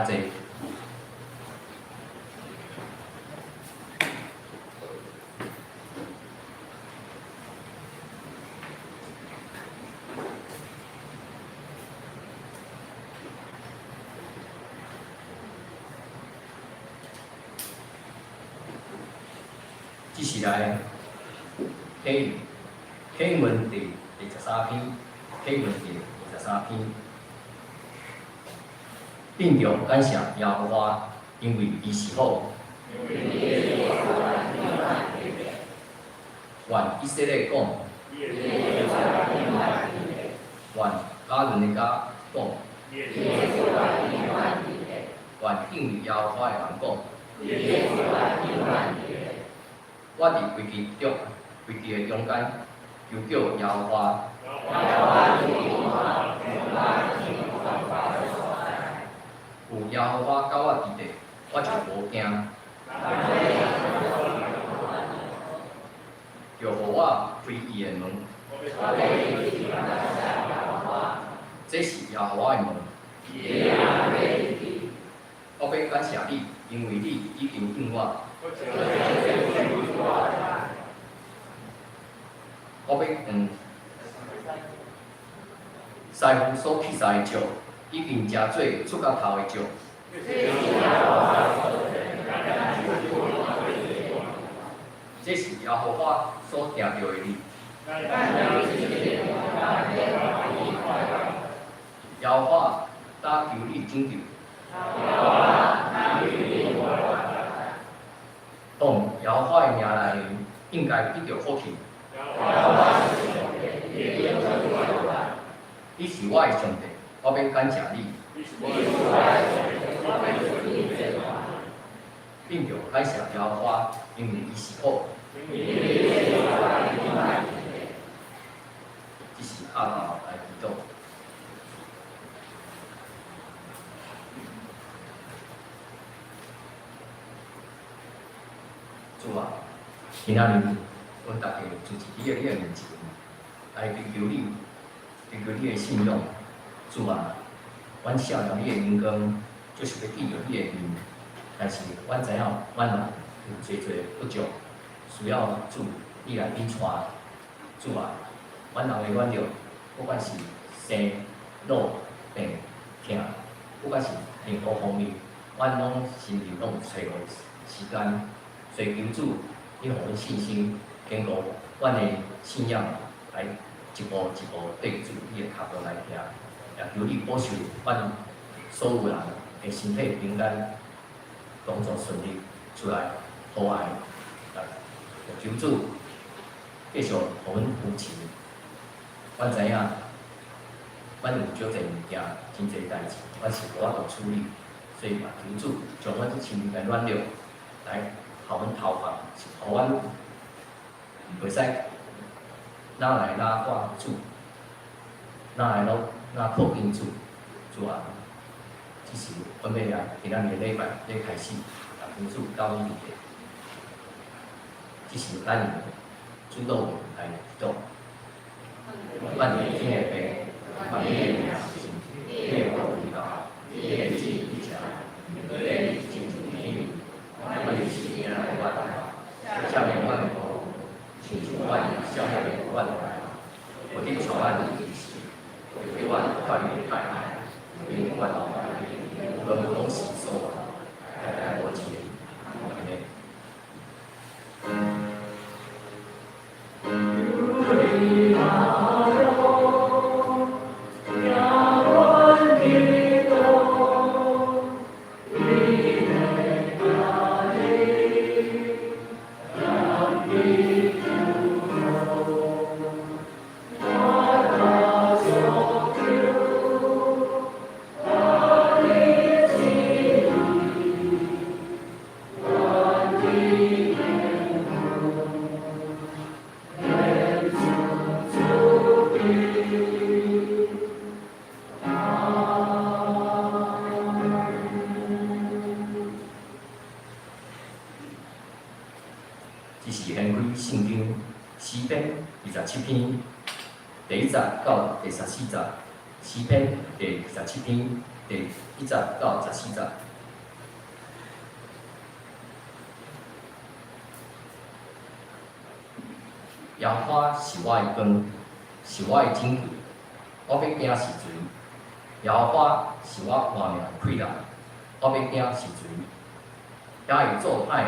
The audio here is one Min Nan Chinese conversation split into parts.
請坐。這是來啟文第23篇，啟文第23篇。並著感謝耶和華，因為伊是好。願以色列講，願亞倫的家講，願敬畏耶和華的人講。我佇危機中，危機的中間，求叫耶和華。有耶和華佮我佇咧，我就無驚。就予我開伊的門。這是耶和華的門。我欲感謝你，因為你已經應我。我欲師傅所棄殺的石，已經成做出角頭的石。這是耶和華所定著的日。耶和華打求你拯救。奉耶和華的名來的人，應該得著福氣。你是我的上帝，我欲感謝你。並著感謝耶和華，因為伊是好。這是阿道來祈禱。主啊，今仔日阮逐家聚集佇你的面前，來追求你，追求你的信仰。主啊，阮少年你的榮光，就是欲見著你的面。但是阮知影，阮人有濟濟不足，需要主你來引帶。主啊，阮人的軟弱，不管是生、老、病、疼，不管是任何方面，阮攏心裡攏有揣無時間。所以求主，你予阮信心堅固，阮的信仰來一步一步綴主你的跤步來行。也求你保守阮所有人的身體平安，工作順利，出來和愛。求主繼續予阮扶持。阮知影，阮有足濟物件，真濟代誌，阮是無法度處理，所以嘛求主將阮這親的軟弱來予阮投放，予阮袂使哪來哪掛主，哪來攏哪靠近主，主啊，這是阮欲來今仔日禮拜咧開始，求主教阮佇咧，這是咱主禱來祈禱。願天的父，願你的名聖，你的國來到，你的旨意成，你的親像天阮的時間來阮，赦免阮的過，親像阮赦免阮的無得帶阮入試，救阮脫離歹惡，因為阮攏攏是所代代無盡的。按呢。節到第14節，詩篇第27篇第1節到14節。耶和華是我的光，是我的拯救，我欲驚是誰？耶和華是我活命的氣力，我欲驚是誰？遐會做歹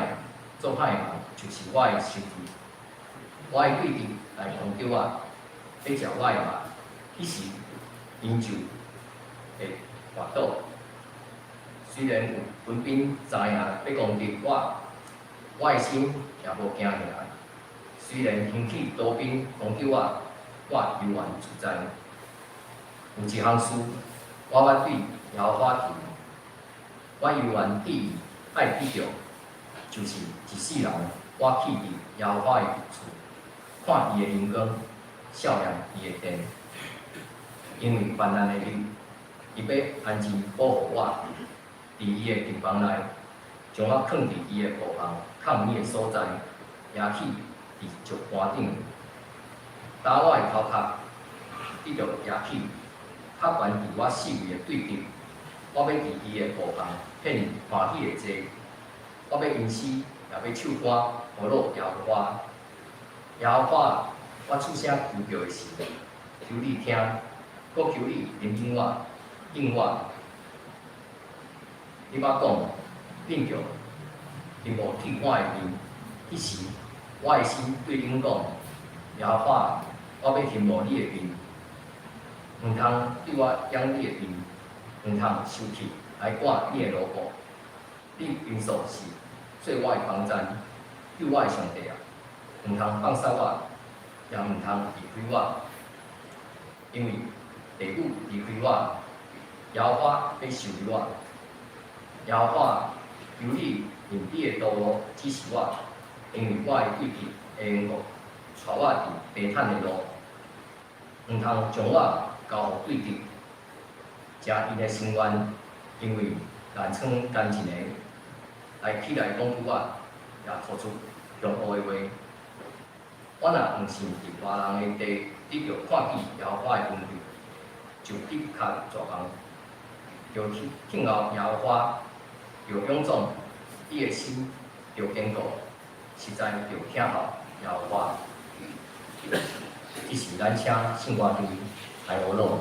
做歹的人，就是我的仇敵。我的對敵來攻擊我，欲食我的肉，彼時𪜶就會跋倒。雖然有軍兵知影欲攻擊我，我的心也無驚嚇。雖然興起刀兵攻擊我，我猶原自在。有一項事，我捌對耶和華求，我猶原志意愛得著，就是一世人我去佇耶和華的厝，看伊的榮光，數念伊的殿。因為患難的日，伊欲安靜保護我，佇伊的帳篷內，將我囥佇伊的帳篷藏匿的所在，舉起佇石山頂，打我的頭殼，得著舉起，較懸佇我四圍的對敵，我欲佇伊的帳篷獻歡喜的祭，我欲吟詩，也欲唱歌，呼嚕耶和華。耶和華，我出聲求叫的時，求你聽，閣求你憐憫我，應我。你捌講，恁著欣慕鐵我的面，彼時我的心對恁講：耶和華，我欲欣慕你的面，毋通對我掩你的面，毋通收氣來趕你的奴僕。你平素是做我的幫贊，救我的上帝啊！毋通放捨我，也毋通離開我，因為地母離開我，耶和華欲收留我。耶和華，求你用你的道路指示我，因為我的對敵會用夠帶我佇平坦的路，毋通將我交予對敵，食𪜶的深淵，因為難瘡乾淨的來起來攻擊我，也吐出凶惡的話。我若毋是佇外人的地得著看見耶和華的恩惠，就的確絕望，著去聽候耶和華，著勇壯，你的心著堅固，實在著聽候耶和華。這是咱請聖歌隊來學咯。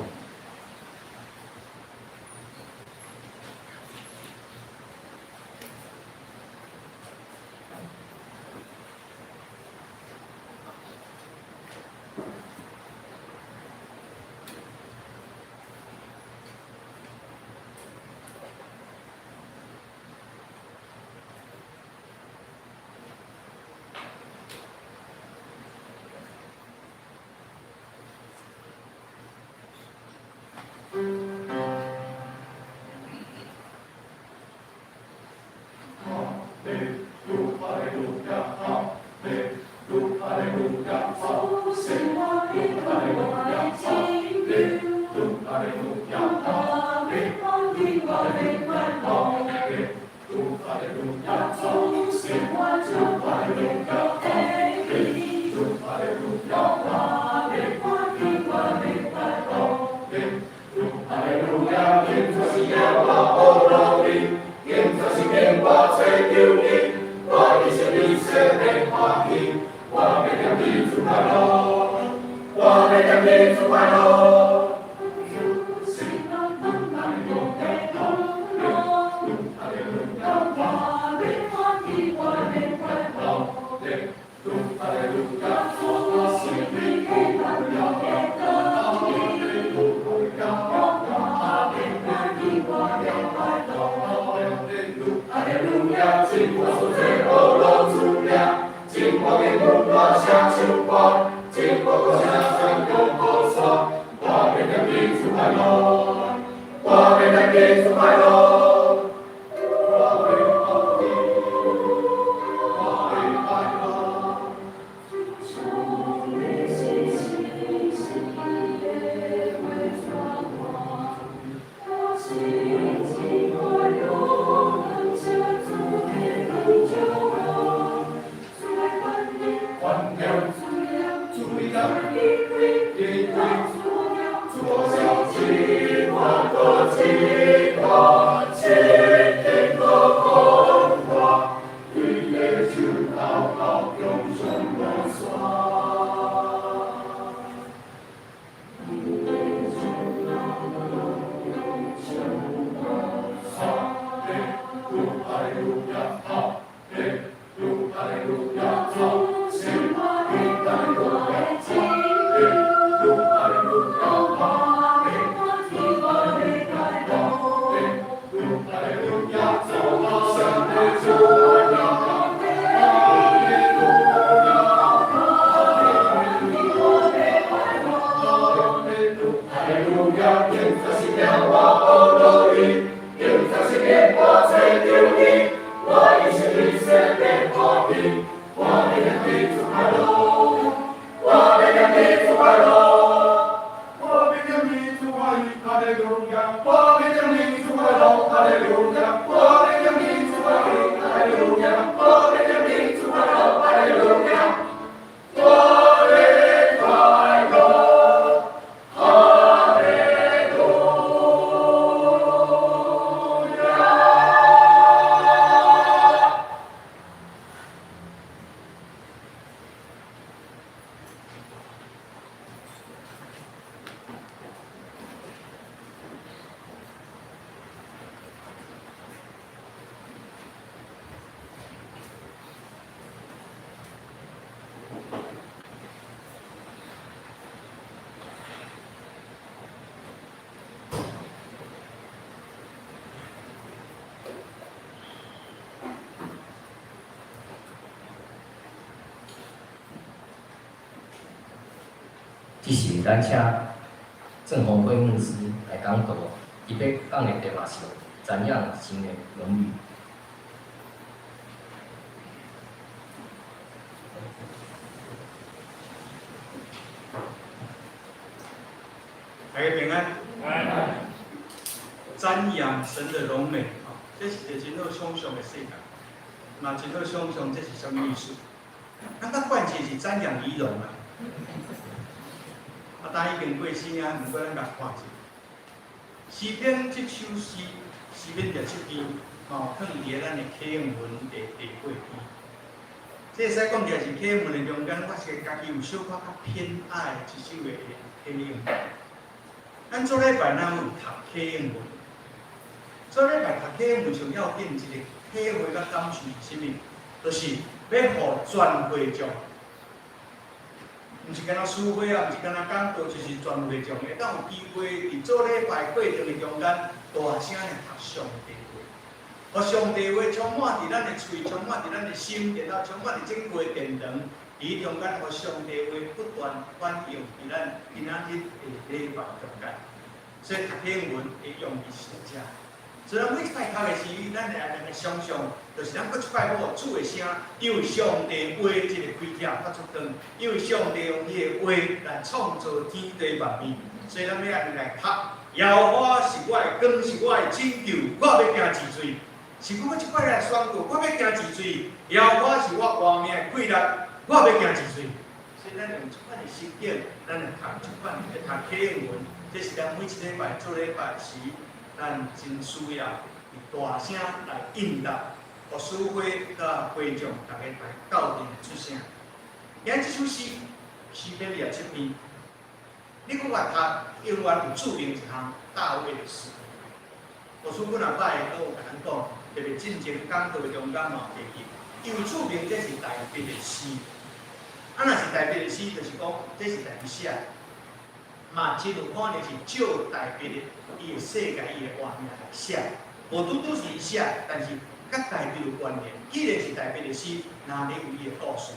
路亞，警察是掠我學落去，警察是掠我揣著你，我一生一世欲予伊，我欲念你主快樂，我欲念你主快樂，我欲念你主歡喜，哈利路亞，我欲念你主快樂，哈利路亞，我欲念你主歡喜，哈利路亞，我欲念你主快樂，哈利路亞，我的快樂，哈利路亞。這時，咱請鄭鴻輝牧師來講道，伊欲講的題目是瞻仰神的榮美。大家平安。瞻仰神的榮美，哦，這是一個真好想像的世界，嘛真好想像這是啥物意思？咱較慣勢是瞻仰儀容啊。啊，當已經過身啊，毋過咱共看者。詩篇這首詩，詩篇27篇，吼，囥佇咧咱的啟應文第八篇。這會使講起來是啟應文的中間，我是家己有小可較偏愛這首的啟應文。咱做禮拜若有讀啟應文，做禮拜讀啟應文上要緊一個體會佮感受是啥物？就是欲予全會眾，毋是干焦司會啊，毋是干焦講道，就是全會眾會當有機會佇做禮拜過程的中間，大聲來讀上帝話，予上帝話充滿佇咱的喙，充滿佇咱的心，然後充滿佇整個殿堂，佇中間，予上帝話不斷反映佇咱今仔日的禮拜中間。所以讀經文的用意是這。所以咱每一擺讀的時，咱會按呢想像，就是咱閣一擺無主的聲，因為上帝話這個開啟發出光，因為上帝用伊的話來創造天地萬物，所以咱欲按呢來讀。耶和華是我的光，是我的拯救，我欲行治水。是講欲這擺來宣告，我欲行治水。耶和華是我活命的氣力，我欲行治水。所以咱用這款的心境，咱來讀這款的讀啟應文，這是咱每一禮拜做禮拜時，咱真需要大聲來應答，予司會佮會眾逐家來鬥陣出聲。今這首詩，詩篇27篇，你閣越讀，永遠有注明一項大衛的詩。牧師幾若擺都有共咱講，特別進前講道的中間嘛有提及，因為注明這是大衛的詩。啊，若是大衛的詩，就是講這是大衛寫的，嘛真有可能是照大衛的伊的世界、伊的畫面來寫，無拄拄是伊寫，但是佮大衛有關聯。既然是大衛的詩，哪裡有伊的故事？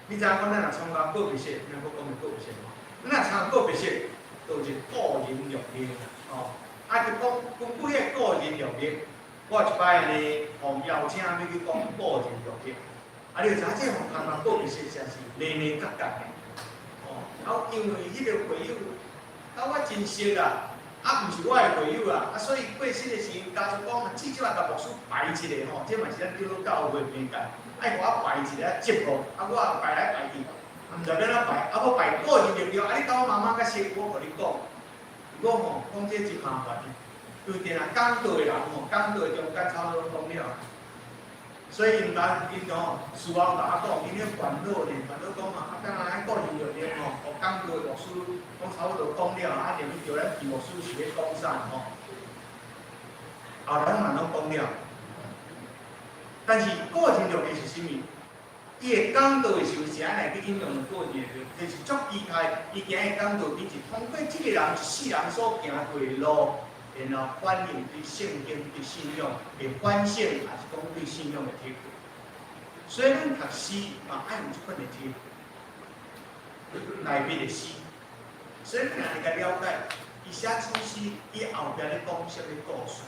你知影講咱若參加告別式，咱閣講的告別式吼，咱若參加告別式，都有一個個人錄音吼。啊，就講根據彼個個人錄音，我一擺呢，予邀請欲去講個人錄音。啊，你就知影這項參加告別式真是零零角角的，哦，啊，因為彼個會友，佮我真熟啦，啊，毋是我的會友啦，啊，所以過身的時陣，家屬講，至少也共牧師排一個吼，這嘛是咱長老教會邊界，愛予我排一個啊節目，啊，我也排來排去，啊，毋知欲按怎排，啊，欲排個人力量，啊，你佮我媽媽較熟，我予你講，我吼講這真麻煩的，因為定定講道的人吼，講道的中間差不多攏講了。所以𪜶甲𪜶吼，事後共我講，𪜶咧煩惱呢，煩惱講嘛，啊，敢若愛個人力量吼，予講道的牧師講差不多講了，啊，連去叫咱徐牧師是咧講啥吼？後來嘛攏講了，但是個人力量是啥物？伊會講道的時陣，是按來去引用個人力量，就是足期待伊今日講道，伊是通過這個人一世人所行過的路。然後反映對聖經、對信仰的反省，抑是講對信仰的體會。所以咱讀詩嘛，愛有這款的體會。大衛的詩，所以咱會共了解，伊寫這首詩，伊後壁咧講啥物故事？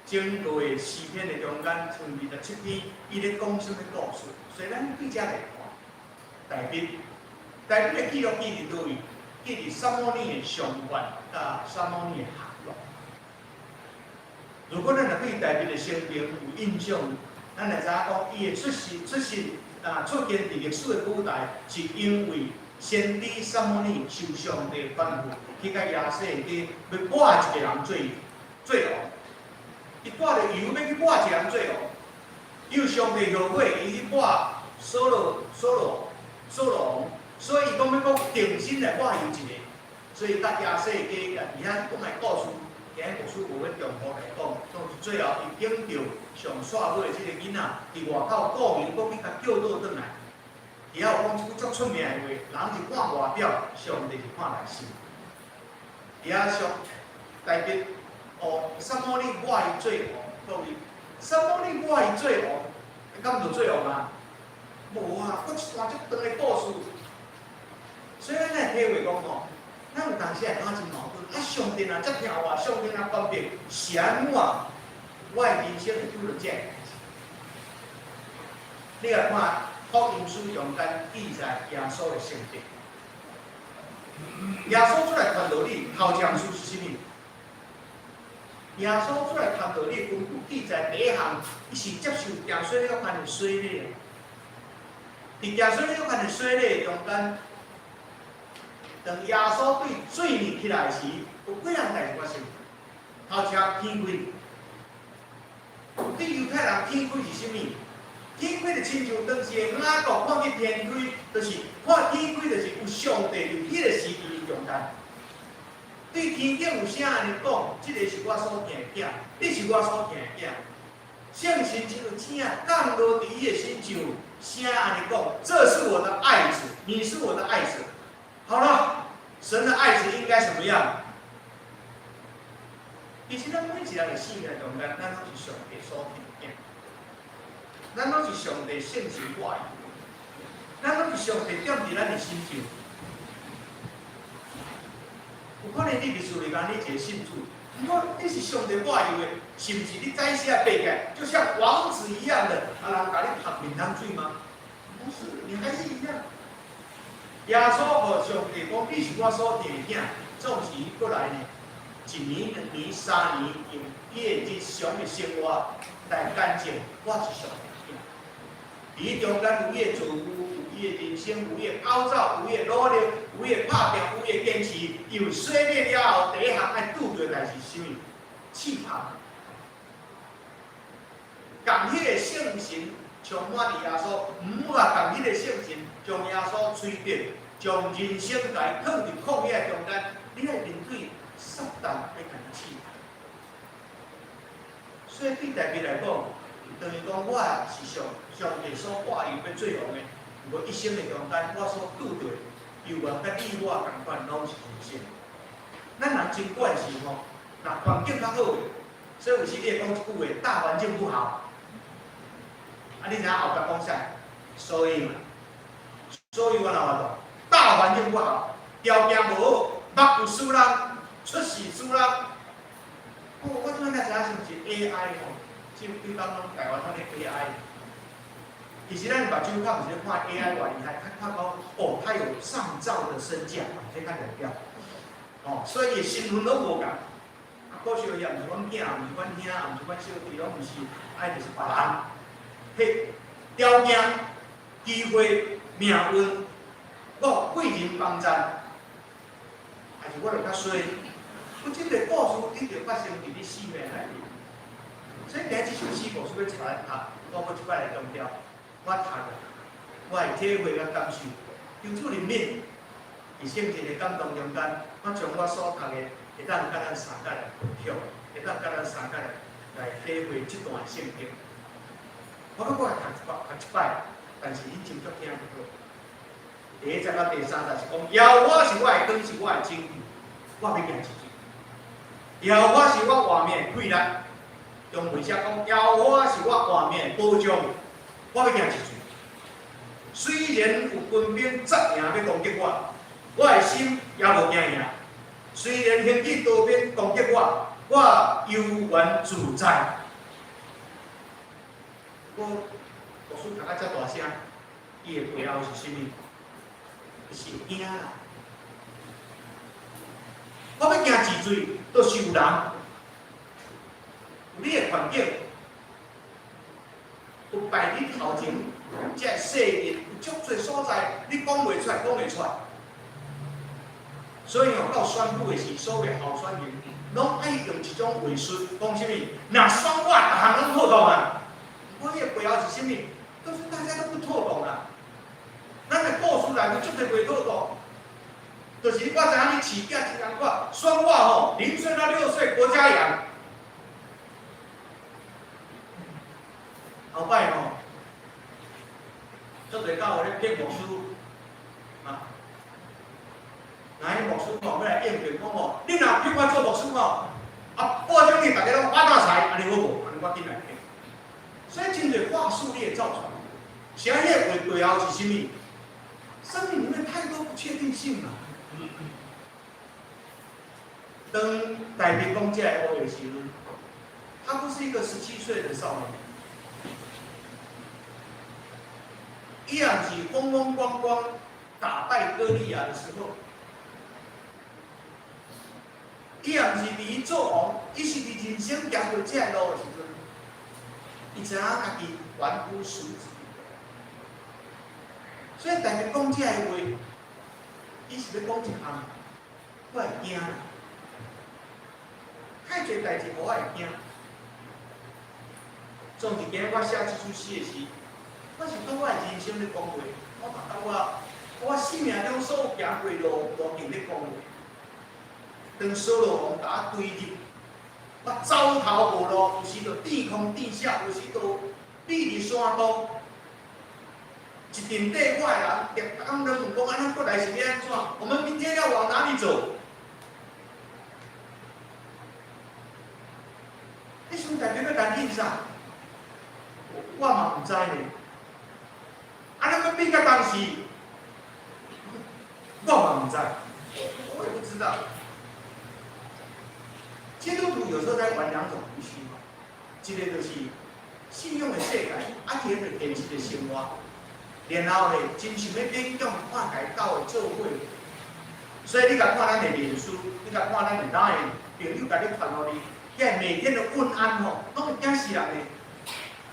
整個的詩篇的中間，像27篇，伊咧講啥物故事？所以咱對遮來看，大衛，大衛的記錄記佇佗位？記佇撒母耳的相傳佮撒母耳的下落。如果咱若對大衛的生平有印象，咱會知影講，伊的出世、出世啊，出現佇歷史的舞台，是因為先知撒母耳受上帝吩咐，去共耶西家欲抹一個人做王。伊帶著油欲去抹一個人做王，伊有上帝許可，伊去抹掃羅、掃羅、掃羅王，所以伊講欲閣重新來抹油一个，所以佮耶西家伫遐講的故事，今日牧師無欲重複來講，總是最後伊揀著上煞尾的這個囡仔，佇外口顧牛，閣去共叫倒轉來。伊遐有講一句足出名的話：人是看外表，上帝是看內心。伊遐上大衛哦，撒母耳抹伊做王，各位，撒母耳抹伊做王，敢毋就做王啊？無啊，閣一段足長的故事。所以咱來體會講吼，咱有當時會感覺真矛盾。啊，上帝若遮疼我，上帝若權柄，是按怎？我的人生會拄著這个代誌？你來看福音書中間記載耶穌的生平。耶穌出來傳道理，頭一項事是啥物？耶穌出來傳道理，根據記載，第一項，伊是接受行洗禮約翰的洗禮。佇行洗禮約翰的洗禮中間，當耶穌對水面起來時，有幾項代誌發生？頭一項天開，對猶太人天開是啥物？天開就親像當時的雅各看見天開，就是看天開，就是有上帝佇彼个時期中間。對天頂有聲按呢講，這个是我所疼的囝，你是我所疼的囝。聖神親像星降落佇伊的身上，聲按呢講，這是我的愛子，你是我的愛子。好了，神的愛子應該什麼樣？其實咱每一个人的生命中間，咱攏是上帝所疼的囝，咱攏是上帝聖神抹油，咱攏是上帝踮佇咱的身上。有可能你歷史裡面你一個信主，毋過你是上帝抹油的，是毋是？你早死啊爬起來，就像王子一樣的，啊人共你潑面湯水嗎？不是，你還是一樣。耶穌予上帝講，你是我所疼的囝，總是過來呢，一年、兩年、3年，用伊的日常的生活來見證我是上帝的囝。佇中間有伊的造遇，有伊的人生，有伊的焦躁，有伊的努力，有伊的拍拚，有伊的堅持。因為洗禮了後，第一項愛拄著的代誌是啥物？試探。共彼个聖神充滿佇耶穌，毋啊，共彼个聖神將耶穌催逼，將人生共伊囥佇曠野中間，你愛面對撒旦欲共你試探。所以對大衛來講，等於講我是上帝所抹油欲做王的，毋過一生的中間，我所拄著的猶原佮你我仝款，攏是人生。咱人真慣是吼，若環境較好，所以有時你會講一句話：大環境不好。啊，你知影後壁講啥？所以嘛，所以我哪有法度？大環境不好，條件無好，目有輸人，出世輸人。哦，我這擺才知影是毋是 AI 吼？這對講攏台灣攏咧 AI。其實咱目睭較毋是咧看 AI 偌厲害，較看講哦，他有上兆的身價，這較代表。哦，所以伊身份攏無仝。啊，可惜伊也毋是阮囝，毋是阮兄，毋是阮小弟，攏毋是，愛就是別人。彼條件、機會、命運，我貴人幫贊，還是我就較衰？我這个故事一定發生佇你生命內面。所以今日這首詩故事欲帶咱讀，我閣一擺來強調，我讀了，我會體會佮感受。求主憐憫，佇聖靈的感動中間，我將我所讀的，會當佮咱相共來分享，會當佮咱相共來體會這段聖經。我閣過來讀一擺，讀一擺，但是恁真足聽就好。第一節到第三節是講，耶和華是我的光，是我的拯救，我欲行一步。耶和華是我活命的氣力，中文寫講，耶和華是我活命的保障，我欲行一步。雖然有軍兵紮營欲攻擊我，我的心也無驚嚇。雖然興起刀兵攻擊我，我猶原自在。我牧師讀啊遮大聲，伊的背後是啥物？是會驚啦。我欲行治罪，都是有人，有你的環境，有擺你頭前，這個世界有足濟所在，你講袂出來，講會出來。所以哦，到選舉的時，所謂候選人，攏愛用一種話術，講啥物？若選我，逐項攏妥當啊！我彼個背後是啥物？都是大家都不妥當啦。咱的故事內面足濟袂妥當，就是我知影你飼囝真艱苦，選我吼，0歲到6歲國家養。後擺吼，足濟教會咧騙牧師，啊，若彼牧師吼欲來應聘講吼，你若聘我做牧師吼，啊，保證你逐家攏發大財，按呢好無？按呢我緊來聘。所以真濟話術你會走出來，啥彼個話背後是啥物？生命裡面太多不確定性了。當大衛講這個話的時陣，他不是一個17歲的少年，伊也毋是風風光光打敗歌利亞的時候，伊也毋是佇伊做王，伊是佇人生行過這个路的時陣，伊知影家己凡夫俗子，所以大衛講這個話，伊是欲講一項，我會驚。太濟代誌，予我會驚。總是今日我寫這首詩的時，我是當我的人生咧講話，我嘛當我生命中所有行過路路徑咧講話。當掃羅王共我追入，我走投無路，有時就天空地下，有時就避佇山洞。一陣底我的人，逐工咧問講，啊，咱過來是欲按怎？我們明天要往哪裡走？你想大家欲擔心啥？我嘛毋知呢。啊，咱欲變到當時，我嘛毋知，我也不知道。基督徒有時候在玩兩種遊戲嘛，一個就是信仰的世界，啊，一個就是現實的生活。然後呢，真想欲勉強看共教會做伙。所以你共看咱的臉書，你共看咱的 LINE，朋友共你傳予你，遐每天的問安吼，攏會驚死人的。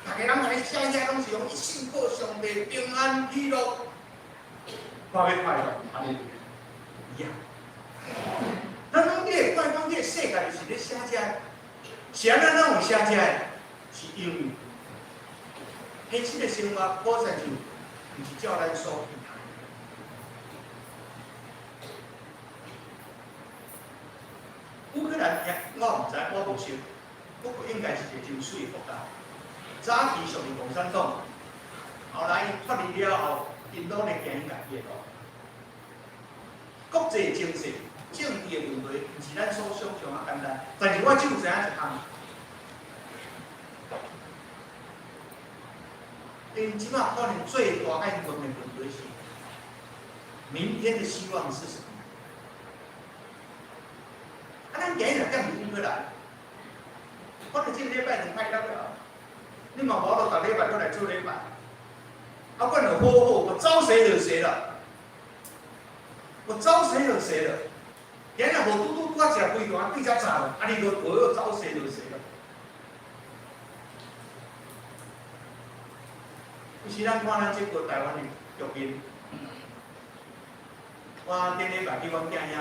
逐家人共你寫遐攏是講信靠上帝平安喜樂，看欲快樂，按呢一樣。咱攏你會看講，這個世界就是咧寫這個，是按怎咱會寫這個？是因為現實的生活好親像毋是照咱所期待。烏克蘭，我毋知，我無熟，不過應該是一個真媠的國家。早期屬於共產黨，後來𪜶脫離了後，𪜶攏咧行𪜶家己的路。國際情勢、政治的問題，毋是咱所想象仔簡單。但是我只有知影一項，𪜶這馬可能最大愛問的問題是：明天的希望是什麼？啊，咱今日踮佇烏克蘭，可能這個禮拜兩擺了了，你嘛無法度逐禮拜閣來做禮拜。啊，阮就好好，我招誰惹誰了？我招誰惹誰了？今日無拄拄拄仔食規盤對遮炸了，啊，你閣我又招誰惹誰了？有時咱看咱這個台灣的局面，我頂禮拜去阮囝遐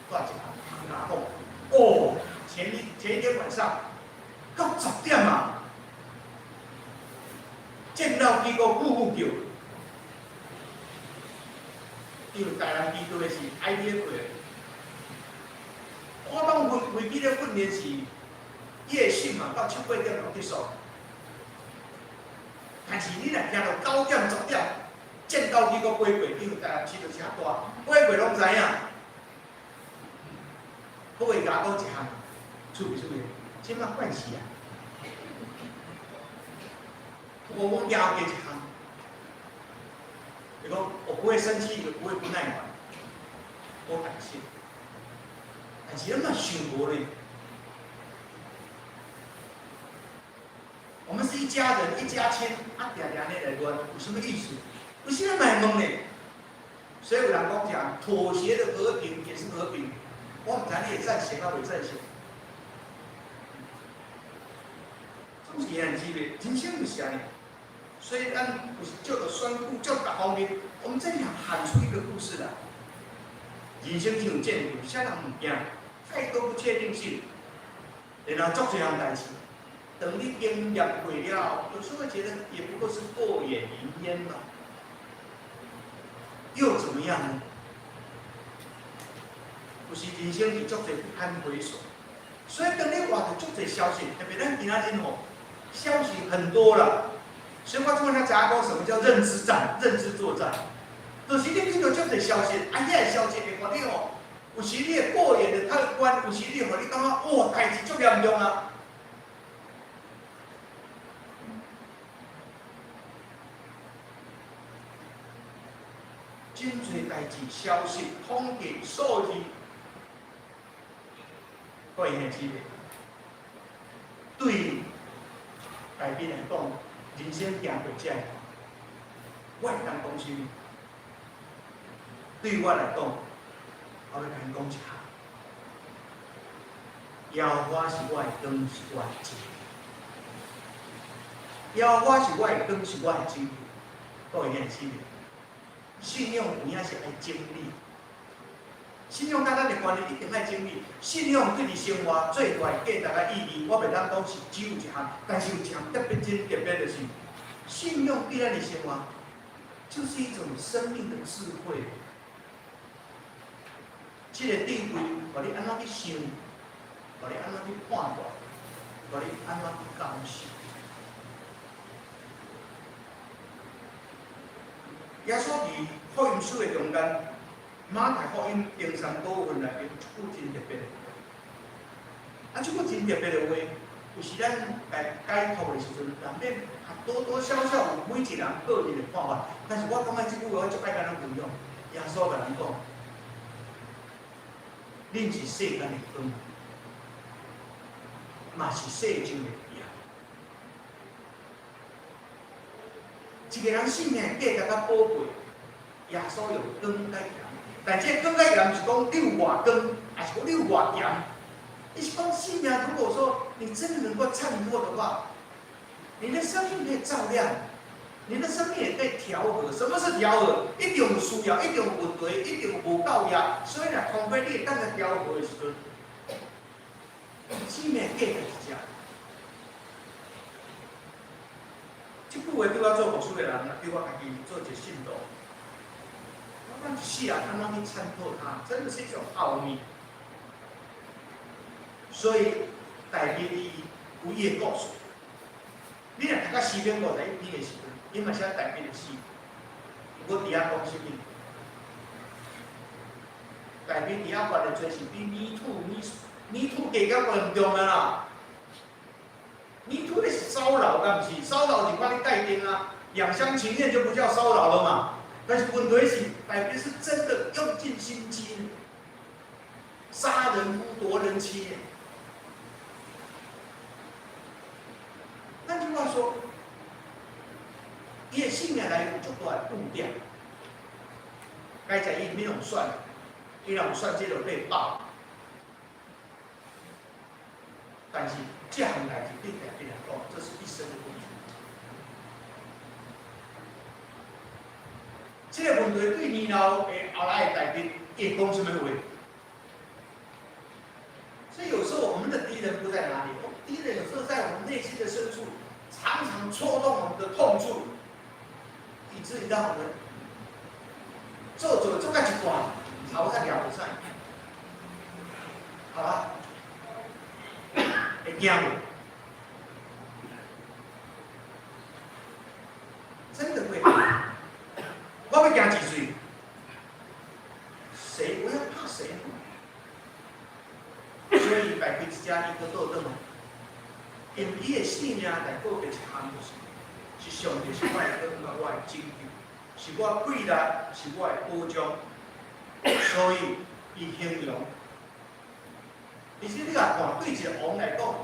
住一工，甲我講，哦，前一天晚上到10點啊，戰鬥機閣呼呼叫，因為台南機隊的是 IDF 的，我當飛機咧訓練是夜訓嘛，到7、8點就結束。但是你若聽著9點、10點，戰鬥機閣飛過，因為台南市就誠大，飛過攏知影。我會共講一項，趣味趣味，這馬慣勢啊。我了解一項，伊講我不會生氣，也不會不耐煩。好大声。但是咱嘛想無咧，我們是一家人，一家親，啊，定定按呢來亂，有什麼意思？有時咱嘛會問咧，所以有人講講妥協的和平也是和平，我毋知你會贊成抑袂贊成。總是按呢咧，人生就是按呢。所以咱有時借著選舉，借各方面，我們真想喊出一個故事來。人生就有戰場，啥人毋驚？太多不確定性，然後做這項代誌，等你經驗過了，有時候會覺得也不過是過眼雲煙嘛，又怎麼樣呢？有時人生是足濟不堪回首，所以當你活著足濟消息，特別咱今仔日吼，消息很多啦。所以我這擺才知影講什麼叫認知戰、認知作戰，就是你聽著足濟消息，啊，遐個消息會予你吼，有時你會過眼的太觀，有時你會予你感覺哇，代誌足嚴重啊！真濟代誌、消息、統計、數字，各位兄姊妹，對大家來講，人生行過這，我會當講啥物？對我來講，我欲共𪜶講一項：耶和華是我的光，是我的拯救。耶和華是我的光，是我的拯救。各位兄姊妹，信仰有影是愛整理。信仰佮咱的關係一定愛整理。信仰對你生活最大的價值佮意義，我袂當講是只有一項，但是有一項特別真特別，就是信仰對咱的生活，就是一種生命的智慧。這個智慧，予你按怎去想，予你按怎去判斷，予你按怎去感受。耶穌佇福音書的中間，馬太福音登山寶訓內面有一句真特別的話，啊，這句真特別的話，有時咱來解讀的時陣，難免多多少少有每一個人個人的看法。但是我感覺這句話我足愛共咱分享。耶穌共咱講：恁是世間的光，嘛是世上的鹽。一個人生命價值較寶貴，耶穌用光佮鹽。但這個光佮鹽是講你有偌光，抑是講你有偌鹽？伊是講生命，如果說你真的能夠襯托的話，你的生命可以照亮，你的生命也可以調和。什麼是調和？一定有需要，一定有問題，一定有無夠額。所以若通過你會當來調和的時陣，生命價值是這。這句話對我做牧師的人，對我家己做一個信徒，我講一世人按怎去參透它，真的是一種奧秘。所以，大衛伊有伊的故事。你若讀到詩篇51篇的時陣，伊嘛寫大衛的死。毋過佇遐講啥物？大衛佇遐犯的罪是比 Me Too、Me Too 加較嚴重啊啦！Me Too 那是騷擾，敢毋是？騷擾就看你界定啊，兩廂情願就不叫騷擾了嘛。但是問題是，大衛是真的用盡心機，殺人夫奪人妻。換句話說，伊的性命內有足大的污點，該在伊免用算，伊若有算，這就被爆。但是這項代誌對大衛來講，這是一生的問題。這個問題對年老的後來的大衛，會講什麼話？所以有時候我們的敵人不在哪裡，我們敵人有時候在我們內心的深處，常常戳動我們的痛處，以至於讓我們做做做到一半，頭才掠袂使。好吧？會驚無？真的會。我欲驚幾歲？誰？我要怕誰？所以大衛一家伊閣倒轉來，因為伊的性命來告別一項，就是上帝是我的光，我的拯救，是我氣力，是我的保障，所以伊形容，其實你若看對一個王來講，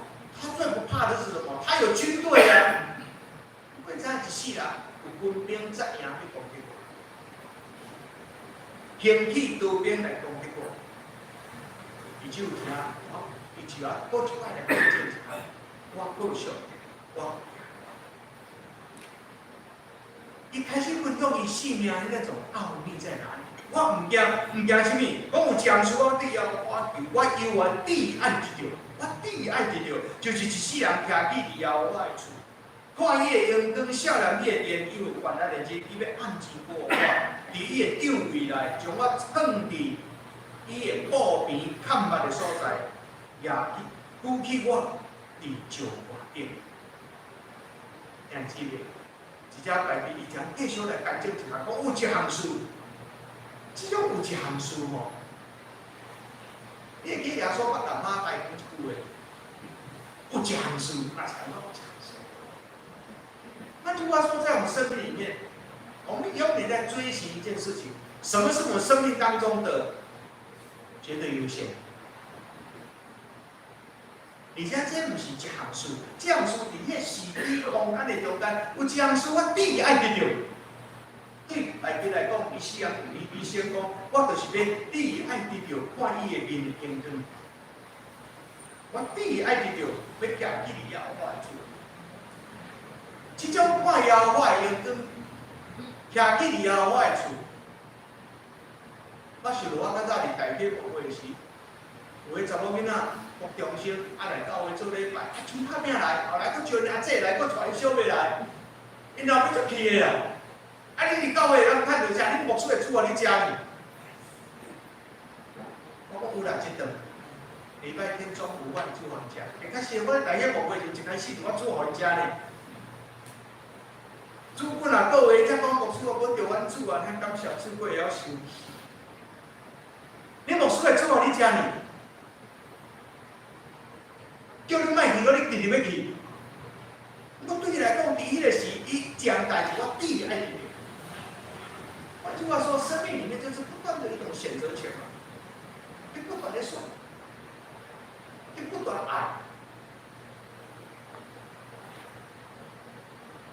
他最不怕的是什麼？他有軍隊啊！你知影一世人有軍兵才贏去攻擊我，興起刀兵來攻擊我，伊只有聽，伊就愛閣一擺來見證一下，我過上我。伊開始分享伊生命的那種奧秘在哪裡？我毋驚，毋驚啥物？講有一項事我對耶和華求，我猶原至愛得著，我至愛得著，就是一世人徛起佇耶和華的厝，看伊的榮光，少年伊的殿，伊有權力的日，伊欲按錢過我，佇伊的帳位內，將我藏佇伊的布棚崁密的所在，也舉起我佇石塊頂。兄姊妹，這只代誌伊將繼續來見證一下，講有一項事，這種有一項事吼，你會記耶穌捌共馬大講一句話，有一項事，那是按怎有一項事？換句話說，在我們生命裡面，我們永遠在追尋一件事情，什麼是我們生命當中的絕對優先？而且這毋是一項事，這項事佇彼個時機空間的中間，有一項事我必愛得著。對大家來講，伊死人伊醫生講，我就是欲你愛得著看伊的面的榮光。我必愛得著，欲徛起佇耶和華的厝。這種看耶和華的榮光，徛起佇耶和華的厝。我想著我較早佇大學牧會時，有个查某囡仔，國中生，啊來教會做禮拜，啊真拍拚來，後來閣招阿姐來，閣帶伊小妹來，𪜶老爸足氣的啦。啊，你佇教會會當趁著啥？你牧師會煮予你食呢？我講有啦，這頓禮拜天中午我會煮予𪜶食。欸，較實我來遐牧會時，一開始我煮予𪜶食呢。煮幾若個月，才講牧師，我閣著阮煮啊，遐感謝煮過會曉收。你牧師會煮予你食呢？叫你莫去，我你直直欲去。我對伊來講，佇彼個時，伊這項代誌我必愛得著。換句話說，生命裡面就是不斷的一種選擇權嘛，你不斷的選，你不斷愛。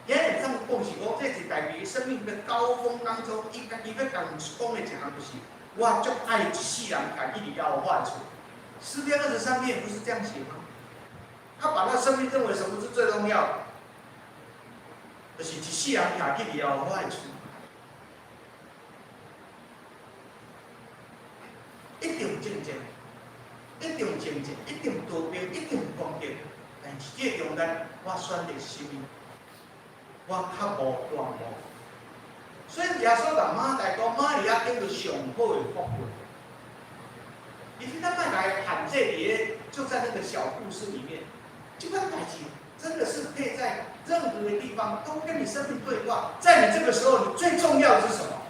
今日這樣講是講，這是大衛生命的高峰當中，伊家己欲共講的一項就是，我足愛一世人徛起佇耶和華的厝。詩篇23篇不是這樣寫嗎？他把他生命認為什麼是最重要？就是一世人徛起佇耶和華的厝。一定有爭戰，一定有爭戰，一定有刀兵，一定有攻擊。但是這個中間，我選擇什麼？我較無大無。所以耶穌共馬大講，瑪利亞得著上好的福分。其實咱莫來限制佇個，就在那個小故事裡面，這款代誌真的是可以在任何的地方都跟你生命對話。在你這個時候，你最重要的是什麼？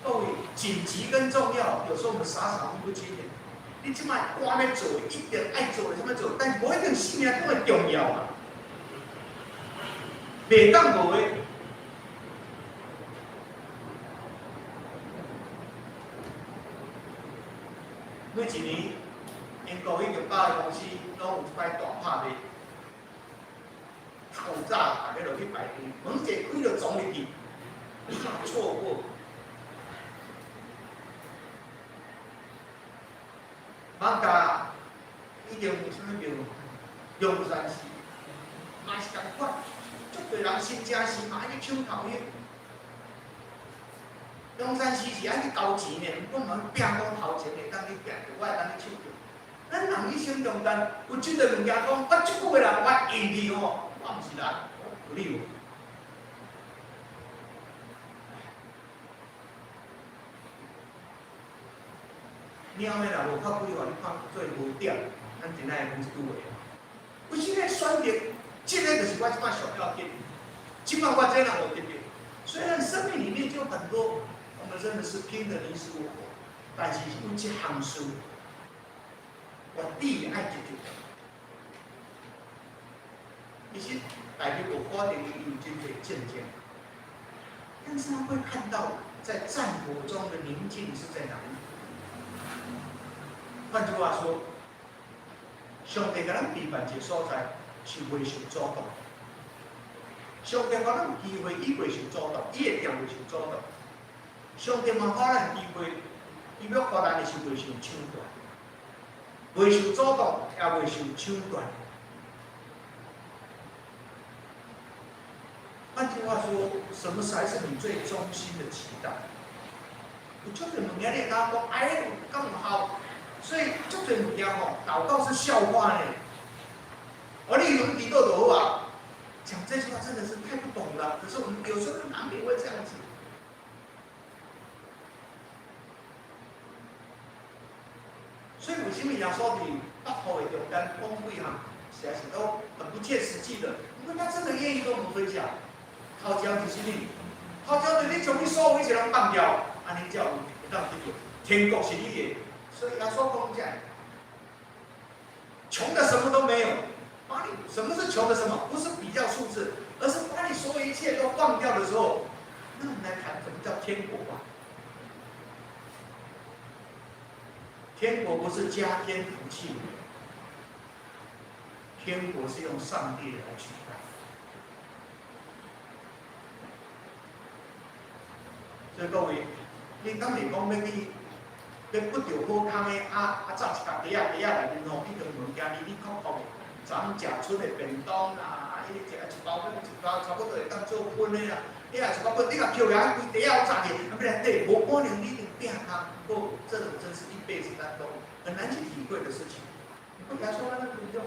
各位，緊急跟重要，有時候我們傻傻分不清的。你這擺趕欲做，一定愛做的啥物做，但是無一定生命這麼重要嘛。袂當無的。每一年，英國已經百貨公司攏有一擺大拍賣，透早大家就去排隊，門一開就衝入去，怕錯過。馬家已經有啥物廟？龍山寺嘛是仝款，足濟人新正時嘛愛去搶頭香。龍山寺是愛去交錢的，毋過嘛拼講頭前會當去拼著，我會當去搶著。咱人一生中間有這個物件，講我這久的人，我運氣吼，我毋是人，有理無？貓的若無較規劃，你看做無點，咱真愛講這句話。有時咧選擇，這個就是我這擺上要緊。這擺我這人無特別，雖然生命裡面就很多，我們真的是拼得你死我活，但是有一項事，我必愛得著。其實大家無可能有真濟見證，但是他會看到在戰火中的寧靜是在哪裡。換句話說，上帝共咱預辦一個所在，是袂受阻擋。上帝予咱有機會，伊袂受阻擋，伊的定袂受阻擋。上帝嘛予咱機會，伊欲予咱的是袂受搶奪，袂受阻擋，也袂受搶奪。換句話說，什麼才是你最衷心的期待？有足濟物件你會感覺講，哎，敢有效？所以足濟物件吼，禱告是笑話呢。哦，你用祈禱就好啊。講這句話真的是太不懂了。可是我們有時候難免會這樣子。所以為什麼耶穌佇北土的中間講幾項，實在是都很不切實際的。因為他真的願意跟我們分享。頭一項就是你，頭一項就是你將你所有一切攏放掉，按呢才有會當得著天國是你的。所以耶穌講這樣，窮的什麼都沒有，把你什麼是窮的什麼？不是比較數字，而是把你所有一切都放掉的時候，那我們來談什麼叫天國吧？天國不是加添福氣，天國是用上帝來取代。所以各位，你敢會講欲去欲不著好康的啊啊，紮一角袋仔袋仔內面吼，去當物件哩哩扣扣的，昨昏食出的便當啦，啊，伊食一包一包，差不多會當做薰的啦。你若一包粉，你共捡起來，規袋仔攏紮起，啊，欲來綴，無可能，你一定拼空。不過這種真是一輩子當中很難去體會的事情。不耶穌共咱分享，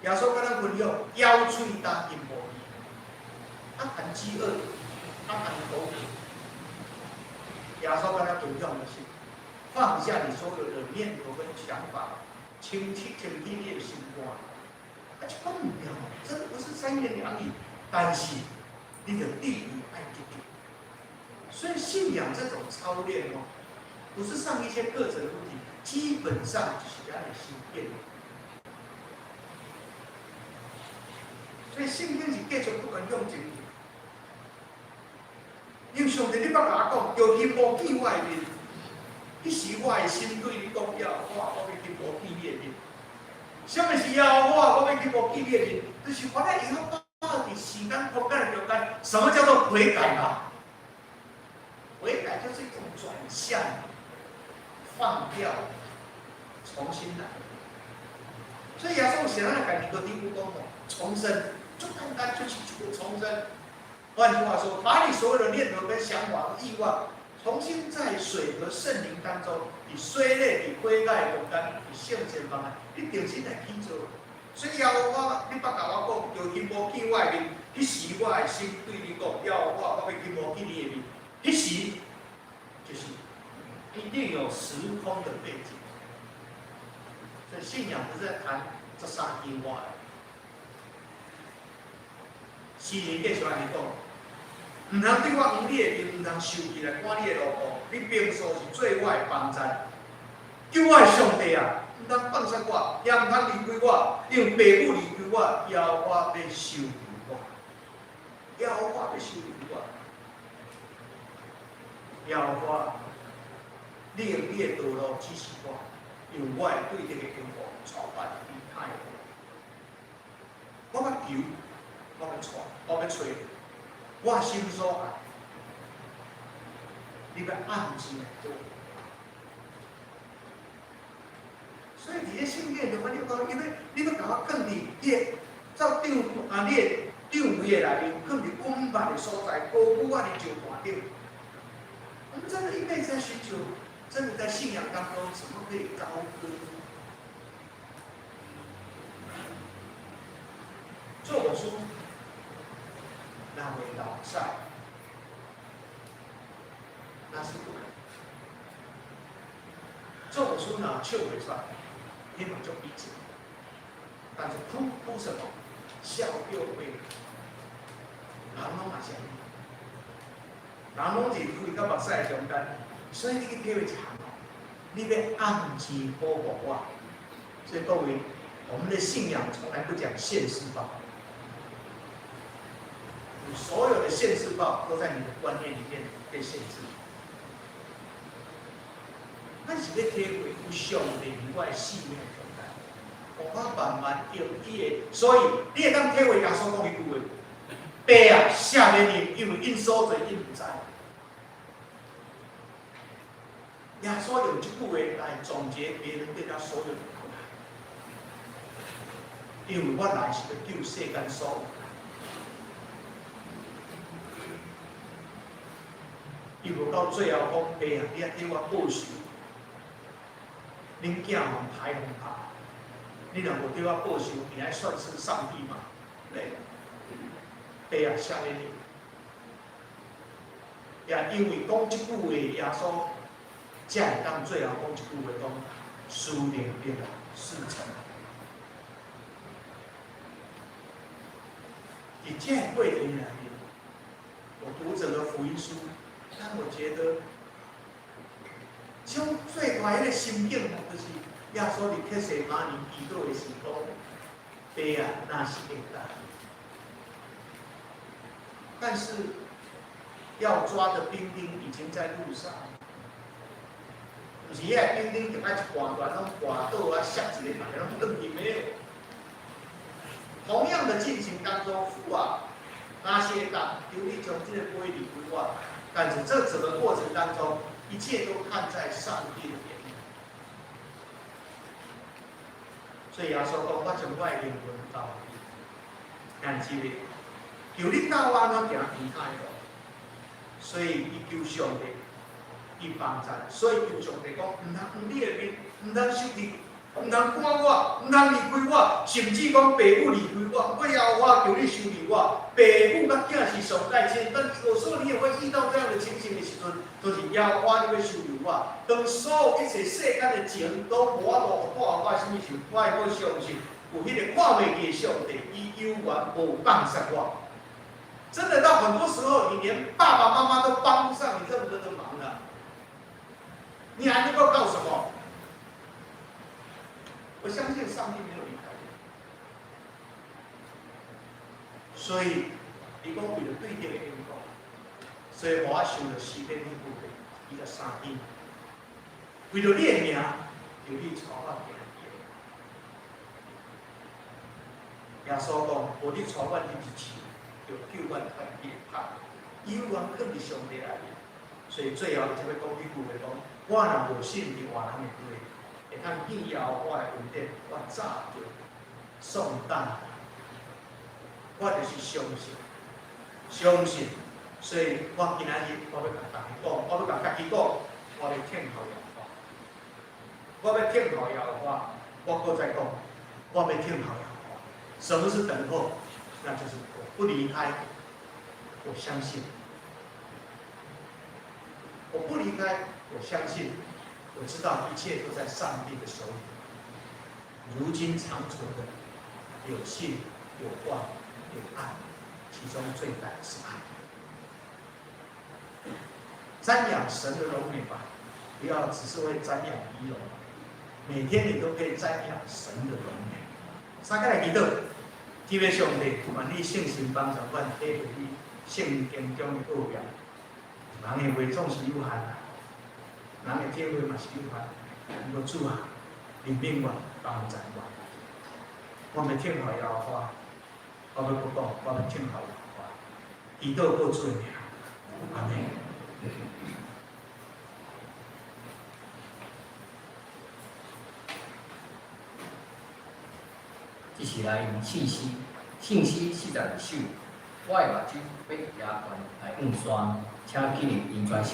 耶穌共咱分享，枵喙焦金無味，啊談飢餓，啊談口渴。耶穌共咱分享的是，放下你所有的念頭跟想法，清清清你的心肝。啊，這講毋對，真的不是三言兩語，但是你的地理愛記住。所以信仰這種操練哦，不是上一些課程的問題，基本上就是咱的心變。所以聖經是繼續不斷向前。因為上帝，你捌共我講，著彼無見我的面，彼時我的心對你講，耶和華，我欲彼無見你的面。什麼是耶和華？我欲彼無見你的面，就是我來會曉到佇時間空間的中間，什麼叫做悔改啊？悔改就是一種轉向，放掉，重新來。所以耶穌是按怎共尼哥底母講吼，重生，足簡單，就是一個重生。換句話說，把你所有的念頭跟想法、欲望，重新在水和聖靈當中，佇洗禮、佇悔改中間，佇聖潔方面，你重新來去做。所以耶和華，你捌共我講，著彼無見我的面，彼時我的心對你講，耶和華，我欲彼無見你的面。彼時就是一定有時空的背景。所以信仰不是在談這三句話。詩人繼續按呢講，毋通對我向你的面，毋通受氣來趕你的路途。你平素是做我的幫贊，救我的上帝啊！毋通放殺我，也毋通離開我，因為父母離開我，耶和華欲收留我，耶和華欲收留我，耶和華，你用你的道路指示我，因為我會對這個天國帶我離開。我欲求，我欲帶，我欲揣，我心所愛，你欲按時來做。所以佇咧聖經中，你講，因為你欲共我囥佇你的做長啊，你的長位的內面，囥佇穩密的所在，高舉我佇石盤頂。我們真的一輩子在尋求，真的在信仰當中，怎麼可以高歌？做牧師，若袂流目屎，那是不可能。做牧師若笑袂出來，你嘛足悲情。但是哭哭什麼？笑叫悲。人攏嘛是按呢，人攏是淚佮目屎的中間，所以你去體會一項哦，你欲按時保護我。所以各位，我們的信仰從來不講現世報，你所有的現世報都在你的觀念裡面被限制。咱是咧體會有上帝佇我的生命中間，予我慢慢用伊的，所以你會當體會耶穌講彼句話：爸啊，赦免𪜶，因為𪜶所做𪜶毋知。耶穌用這句話來總結別人對他所有的苦難，因為我來是欲救世間所有人。伊無到最後講，爸啊，你愛替我報仇，恁囝予刣予拍，你若無替我報仇，你還算是上帝嗎？對，爸啊，赦免𪜶。也因為講這句話，耶穌才會當最後講這句話，講事成了，事成。佇這個過程內面，我讀整個福音書，但我覺得，像最大彼個心境，就是耶穌佇客西馬尼祈禱的時講，爸啊，若是會當，但是要抓的兵丁已經在路上，毋是彼個兵丁就愛一半段攏跋倒啊，摔一個，逐家攏轉去沒有。同樣的進行當中，父啊，若是會當，求你將這個杯離開我。但是這整個過程當中，一切都看在上帝的眼裡。所以耶穌講：我將我的靈魂交予你，但是求你教我按怎行其他的路。所以伊求上帝，伊幫助，所以求上帝講：毋通當你的面，毋通生氣，毋通趕我，毋通離開我，甚至講爸母離開我，我要我求你收留我。爸母佮囝是上界親，但有時候你也會遇到這樣的情形的時陣，就是耶和華你欲收留我。當所有一切世間的情都無法度帶我什麼時，我會閣相信有彼個看袂見的上帝，伊猶原無放捨我。真的到很多時候，你連爸爸媽媽都幫不上你這麼多的忙了，你還能夠靠什麼？我相信上帝沒有離開你，所以伊講為著對著的緣故，所以我想著詩篇彼句話，23篇，為著你的名，求你帶我行義。耶穌講，無你帶阮入一次，就救阮脫離的拍，猶原囥佇上帝內面。所以最後才欲講彼句話講，我若無信佇活人的地，會通見耶和華的恩典，我早就喪膽。我就是相信，相信，所以我今仔日我欲共逐家講，我欲共家己講，我欲聽候耶和華，我欲聽候耶和華，我閣再講，我欲聽候耶和華。什麼是等候？那就是我不離開，我相信，我不離開，我相信，我知道一切都在上帝的手裡。如今長存的有信、有望、有愛，其中最大的是愛。瞻仰神的榮美吧，不要只是會瞻仰儀容，每天你都可以瞻仰神的榮美。三個來祈禱，天父上帝，願你聖神幫助阮體會你聖經中的奧妙。人的話總是有限，人的體會嘛是有限。不過主啊，憐憫我，幫助我，我欲聽候耶和華，我欲閣講，我欲聽候耶和華。祈禱過主的名，阿們。這是來自信詩，信詩42首，我的目睭欲倚懸來向山，請起立引轉手。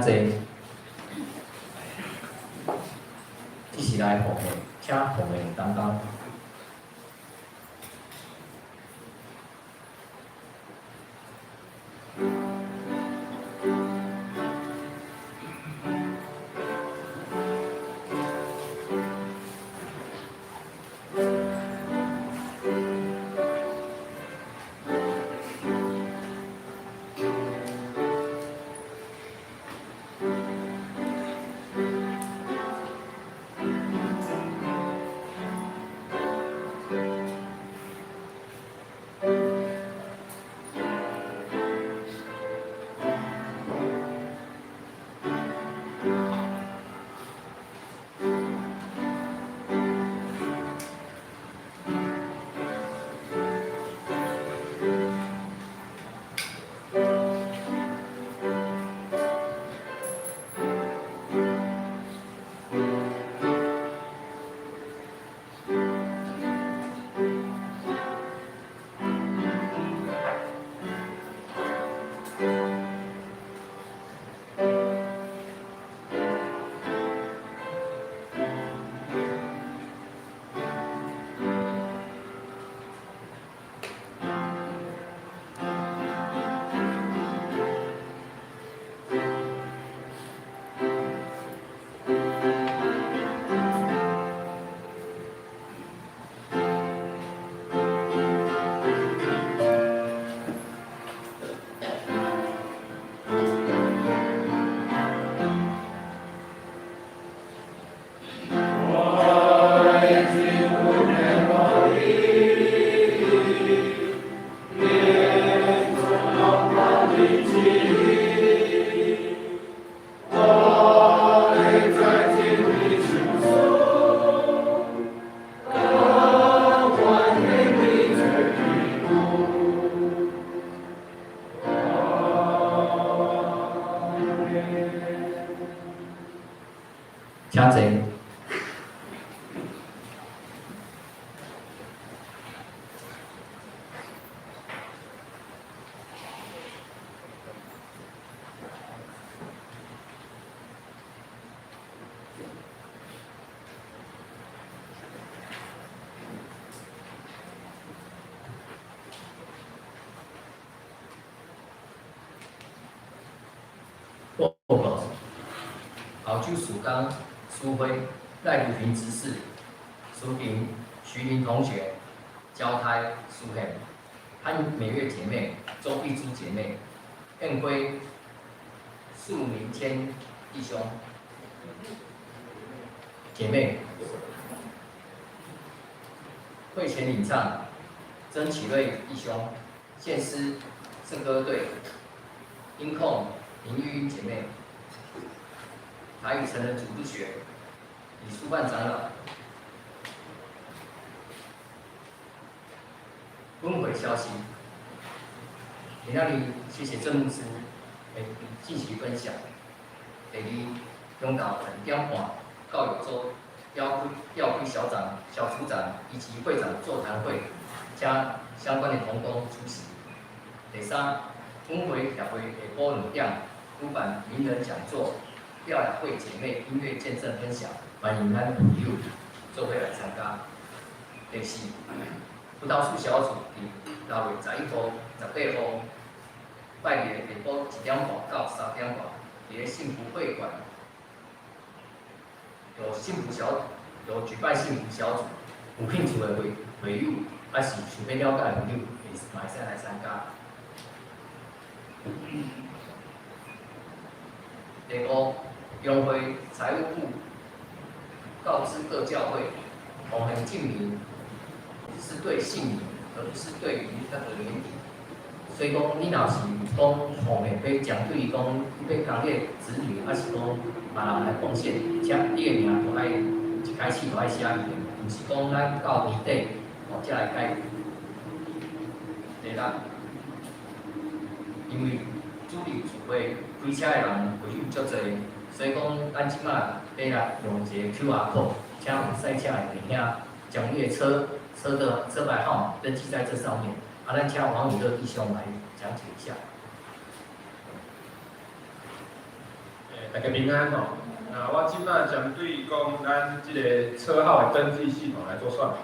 坐。這是來奉獻，請奉獻擔當。請坐。報告，澳洲曙光蘇輝賴如萍執事，蘇婷徐林同學，焦胎蘇憲，潘美月姐妹，周碧珠姐妹，燕輝蘇明謙弟兄姐妹，會前領唱曾啟瑞弟兄，獻詩聖歌隊，音控林玉英姐妹，台語成人組日學李書范長老。本會消息，今仔日謝謝鄭牧師的信息分享。第二，中晝2點半，教育組調區小長、小組長以及會長座談會，請相關的同工出席。第三，本會協會下晡2點舉辦名人講座，廖雅慧姐妹音樂見證分享，歡迎咱朋友做伙來參加。第四，葡萄樹小組佇6月11號、18號，拜日下晡1點半到3點半，佇咧幸福會館有幸福小有舉辦幸福小組，有興趣的會友，還是想欲了解的朋友，會嘛會使來參加。第五，中會財務部告知各教會，奉獻證明是對姓名，而不是對於那個年底。所以講，你若是講奉獻欲針對講欲共你的子女，還是講別人來貢獻，請你的名就愛一開始就愛寫伊的，毋是講咱到年底哦才來改。第六，因為主日聚會開車的人會有足濟，所以講咱這馬欲來用一個 QR code，請有賽車的弟兄將你的車的車牌號碼登記在這上面。啊，咱請王宇樂弟兄來講解一下。大家平安吼。那我這擺針對講咱這个車號的登記系統來做說明。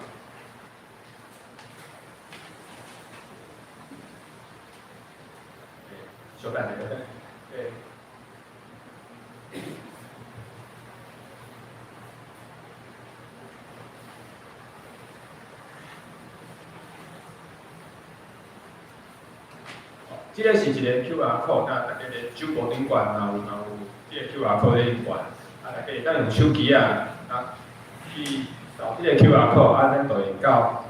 稍等下，對。這个是一个 QR code，那大家咧手部頂懸嘛有這个 QR code 咧懸，啊，大家會當用手機啊，啊去掃這個 QR code，啊，咱就會到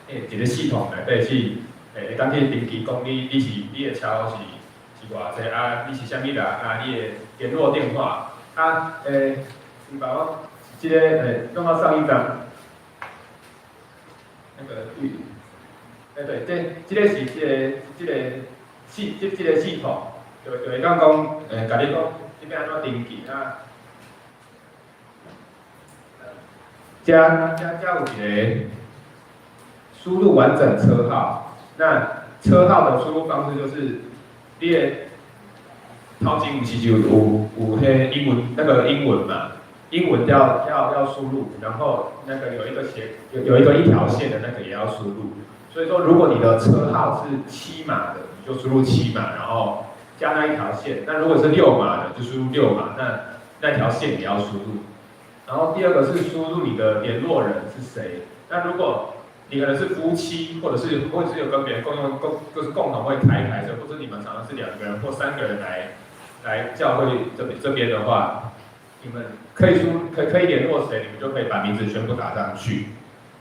一个系統內底去，會當去登記，講你是你的車號是偌濟啊？你是啥物人啊？你的聯絡電話啊？你把我這个弄到上一張，那個對，對，這個是這個這個系統，就會當講，共你講，你欲按怎登記啊？遮有一个輸入完整車號，那車號的輸入方式就是，你的頭前毋是就有彼英文那個英文嘛？英文要輸入，然後那個有一個斜有一個一條線的那個也要輸入。所以說，如果你的車號是7碼的，你就輸入7碼，然後加那一條線。那如果是6碼的，就輸入6碼，那條線也要輸入。然後第二個是輸入你的聯絡人是誰。那如果你可能是夫妻，或者是有跟別人共用共就是共同會開一台車，或者你們常常是2個人或3個人來教會這邊的話，你們可以聯絡誰，你們就可以把名字全部打上去。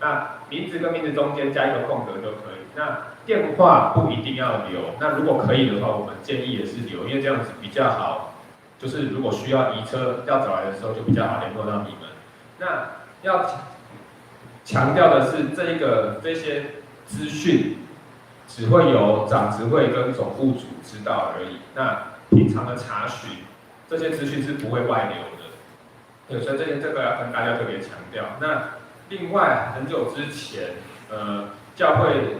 那名字跟名字中間加一個空格就可以。那電話不一定要留，那如果可以的話，我們建議也是留，因為這樣子比較好，就是如果需要移車要找來的時候，就比較好聯絡到你們。那要強調的是，這些資訊只會由長執會跟總務組知道而已。那平常的查詢，這些資訊是不會外流的。對，所以這個要跟大家特別強調。那另外，很久之前，教會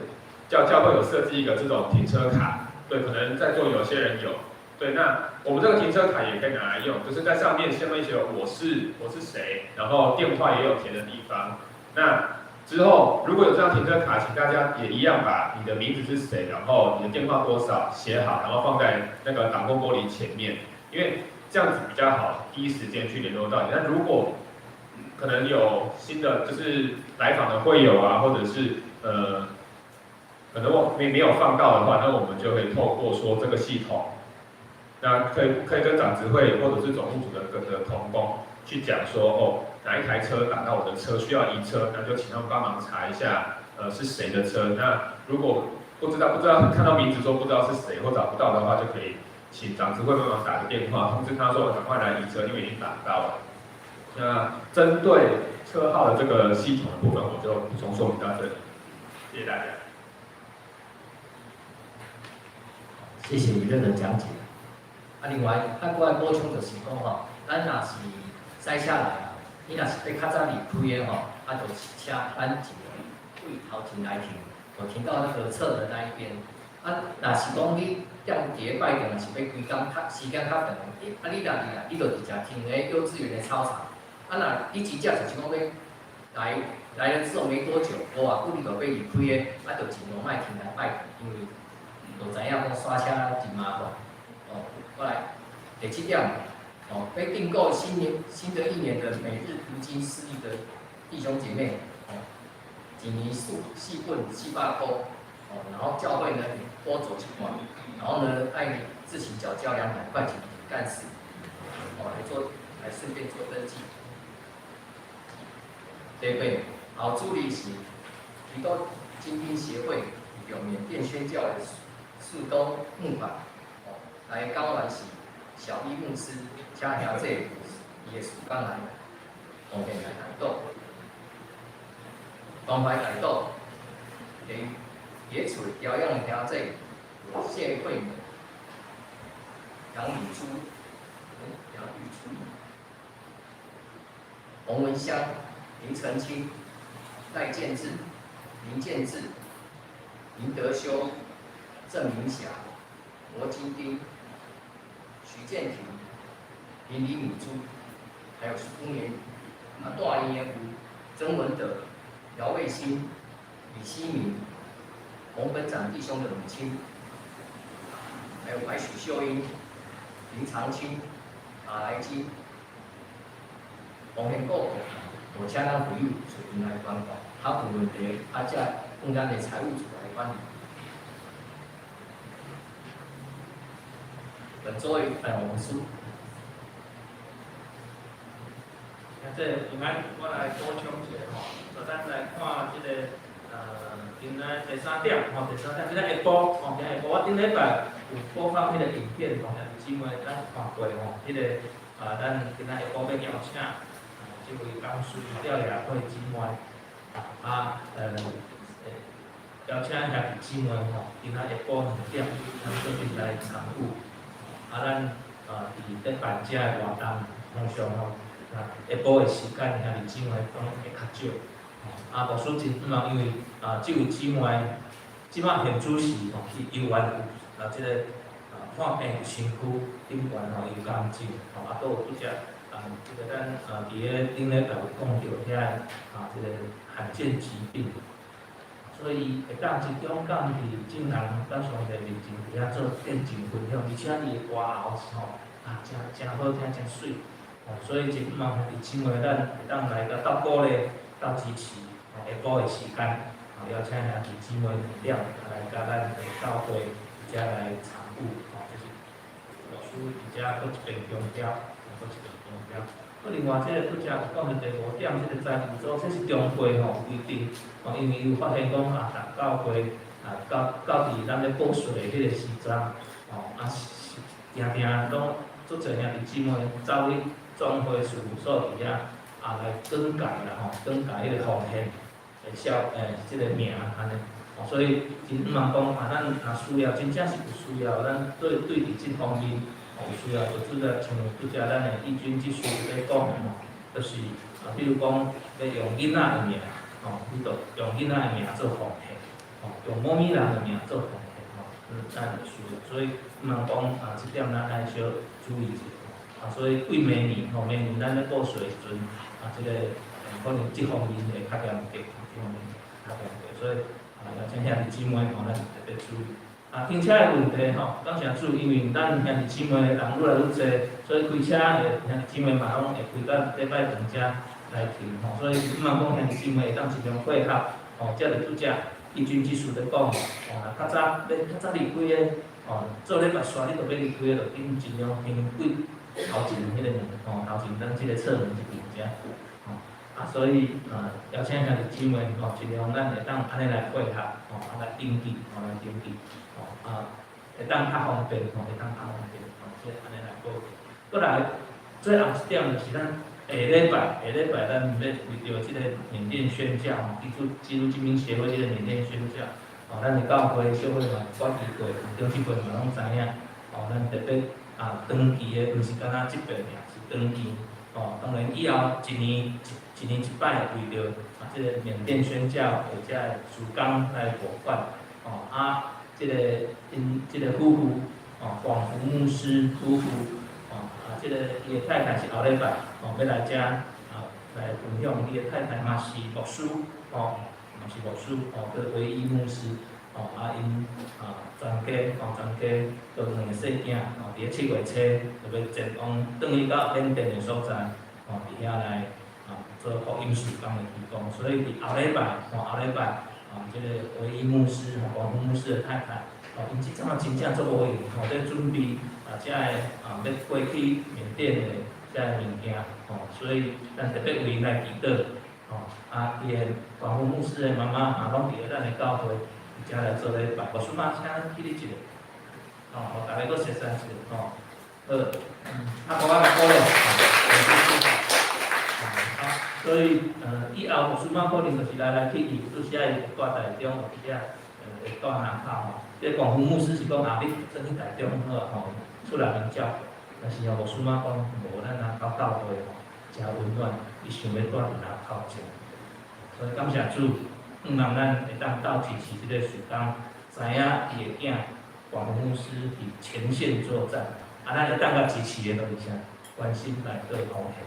有設計一個這種停車卡，對，可能在座有些人有，對，那我們這個停車卡也可以拿來用，就是在上面先會寫我是誰，然後電話也有填的地方。那之後如果有這張停車卡，請大家也一樣把你的名字是誰，然後你的電話多少寫好，然後放在那個擋風玻璃前面，因為這樣子比較好第一時間去聯絡到你。那如果可能有新的就是來訪的會友啊，或者是可能我沒有放到的話，那我們就可以透過說這個系統，那可以跟長執會或者是總務組的同工去講說，哦，哪一台車擋到我的車需要移車，那就請他們幫忙查一下，是誰的車。那如果不知道看到名字說不知道是誰或找不到的話，就可以請長執會幫忙打個電話通知他說趕快來移車，因為已經擋到了。那針對車號的這個系統的部分，我就補充說明到這裡，謝謝大家。謝謝宇任的講解。啊，另外，啊，我來補充就是講吼，咱若是駛車來啊，你若是欲較早離開的吼，啊，就是車咱一個位頭前來停，就停到那個側的那一邊。啊，若是講你踮佇咧拜堂，若是欲規工較時間較長，你啊你若入來，你就直接停咧幼稚園的操場。啊，若你真正就是講欲來了之後沒多久，無偌久你就欲離開的，啊，就盡量莫停來拜堂，因為就知影講煞車真麻煩。哦，過來第七點，哦，欲訂購新的一年的每日讀經釋義的弟兄姐妹，哦，一年四本400箍，哦，然後教會呢多走一寡，然後呢愛自行繳交200塊錢給幹事，哦，來順便做登記。第八，後主理是基督精兵協會用緬甸宣教的事工募款，哦，來講完是小一牧師請兄弟伊的事工來貢獻來代禱，關懷代禱，野厝調養的兄弟有謝惠美、楊禮珠、楊玉珠、洪文香、林澄清、賴建志、林建志、林德修、鄭明霞、羅金丁、徐建廷、林李敏珠，還有蘇年，啊，大營的有曾文德、姚衛新、李希明、洪本長弟兄的母親，還有白許秀英、林長青、馬來金、洪賢國，我請咱會友隨陣來關懷，他有問題，啊，才用咱的財務組來管理。本周的黃牧師。啊，這平安，我來補充一下吼，就咱來看這個今仔第三點吼，第三點，這個下晡吼，今下晡我頂禮拜有播放彼個影片吼，兄弟姊妹咱看過吼，彼個啊，咱今仔下晡欲邀請這位講師廖雅慧姊妹啊，邀請兄弟姊妹吼，今仔下晡2點，咱做陣來參與，啊，咱啊佇咧辦這個活動，通常吼。啊，下晡的時間，兄弟姊妹攏會較少。啊，牧師真毋通，因為啊，這位姊妹這擺現主時吼去猶原有啊，這個啊破病身軀頂懸吼有癌症吼，啊，閣有拄則啊，這個咱啊佇咧頂禮拜有講著遐個啊，這個罕見疾病，所以會當集中講佇眾人佮上帝面前佇遐做見證分享，而且伊的歌喉是吼啊，誠誠好聽，誠媠。所以真希望兄弟姊妹咱會當來共鬥鼓勵、鬥支持，下晡的時間，邀請兄弟姊妹2點來佮咱的教會遮來參與，吼，這是牧師佇遮閣一遍強調，閣一遍強調。閣另外，這個拄才有講著第五點，這個財務組，這是中會吼規定，吼，因為伊有發現講啊，逐教會啊，到到佇咱咧報稅的彼個時陣，吼，啊是定定攏足濟兄弟姊妹走去總會事務所佇遐啊來更改啦吼，更改彼個奉獻的小這個名按呢，吼，所以真毋通講啊，咱若需要真正是有需要，咱對對佇這方面有需要，就拄則像拄則咱的義軍執事咧講的吼，就是啊，比如講欲用囡仔的名，吼，你就用囡仔的名做奉獻，吼，用某物人的名做奉獻，吼，咱有需要，所以毋通講啊，這點咱愛小注意一下。啊，所以對明年吼，明年咱咧報稅的時陣，啊，這個可能這方面會較嚴格，這方面較嚴格，所以啊，邀請兄弟姊妹吼，咱特別注意。啊，停車的問題吼，感謝主，因為咱兄弟姊妹人愈來愈濟，所以開車的兄弟姊妹嘛攏會開到禮拜堂遮來停吼，所以毋通講兄弟姊妹會當盡量配合吼，這就拄則義軍執事咧講，吼，若較早欲較早離開的，吼，做禮拜煞你就欲離開的，就緊盡量停對頭前彼個門，吼，頭前咱這個側門這邊遮，吼，啊，所以啊，邀請兄弟姊妹吼，盡量咱會當按呢來配合，吼，啊來登記，吼來登記，吼，啊，會當較方便，吼，會當較方便，吼，這按呢來報。閣來，最後一點就是咱下禮拜，下禮拜咱欲為著這個緬甸宣教，吼，基督基督正明協會這個緬甸宣教，吼，咱的教會小會嘛決議過，長執會嘛攏知影，吼，咱特別。啊，長期的毋是干焦這擺爾，是長期。哦，當然以後一年一一年一擺為著啊，這個緬甸宣教的這个事工來募款。哦，啊，這個𪜶這個夫婦，哦，廣福牧師夫婦，哦，啊，這個伊的太太是後禮拜，哦，欲來遮啊來分享。伊的太太嘛是牧師，哦，嘛是牧師，哦，叫唯一牧師。哦，啊，𪜶啊，全家吼，全家都兩个細囝吼，佇咧7月初就欲前往轉去到緬甸的所在，吼，佇遐來啊做福音事工的提供。所以佇後禮拜，吼，後禮拜，啊，這個唯一牧師吼，王牧師的太太，吼，𪜶這陣仔真正足無閒，吼，咧準備啊，這个啊，欲過去緬甸的這个物件，吼，所以咱特別為𪜶來祈禱，吼，啊，伊的王牧師的媽媽啊，攏佇咧咱的教會。遮來做禮拜，牧師媽請起立一下，吼，予逐家閣熟悉一下，吼，好，啊，無我來鼓勵，啊，所以，以後牧師媽可能就是來來去去，拄時仔伊會蹛台中，有時仔會蹛南坵吼。這個廣福牧師是講啊，你轉去台中好啊吼，出來靈教，但是吼，牧師媽講無，咱南坵教會吼，誠溫暖，伊想欲蹛佇南坵遮，所以感謝主。向望咱會當鬥支持這個事工，知影伊的囝廣福牧師佇前線作戰，啊，咱會當共支持的就是啥？關心來做貢獻，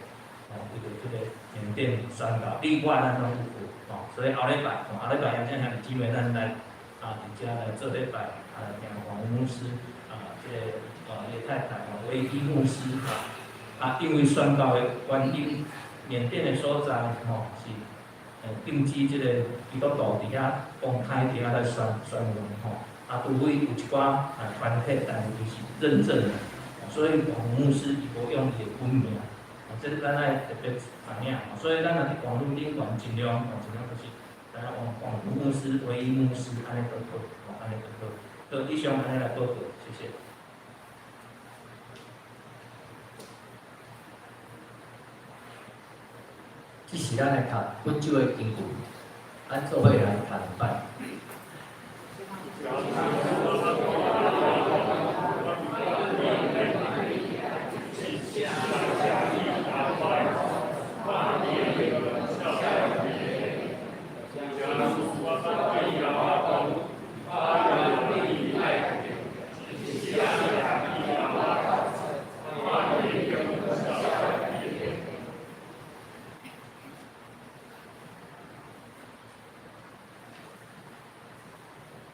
吼，為著這個緬甸宣教，你我咱攏有份，吼，所以後禮拜，吼，後禮拜邀請兄弟姊妹咱來啊，佇遮來做禮拜，啊，來聽黃牧師啊，這個啊，伊的太太黃維基牧師啊，啊，因為宣教的原因，緬甸的所在吼是禁止這個基督徒佇遐公開佇遐來宣宣揚吼，啊，除非有一寡啊團體，但是伊是認證的，所以黃牧師伊無用伊的本名，哦，這咱愛特別知影，所以咱若佇網路頂懸盡量，哦，盡量就是，咱黃黃牧師、唯一牧師按呢都好，哦，按呢都好，好，以上按呢來報告，謝謝。這是咱來讀本周的經文，咱做伙來讀兩擺。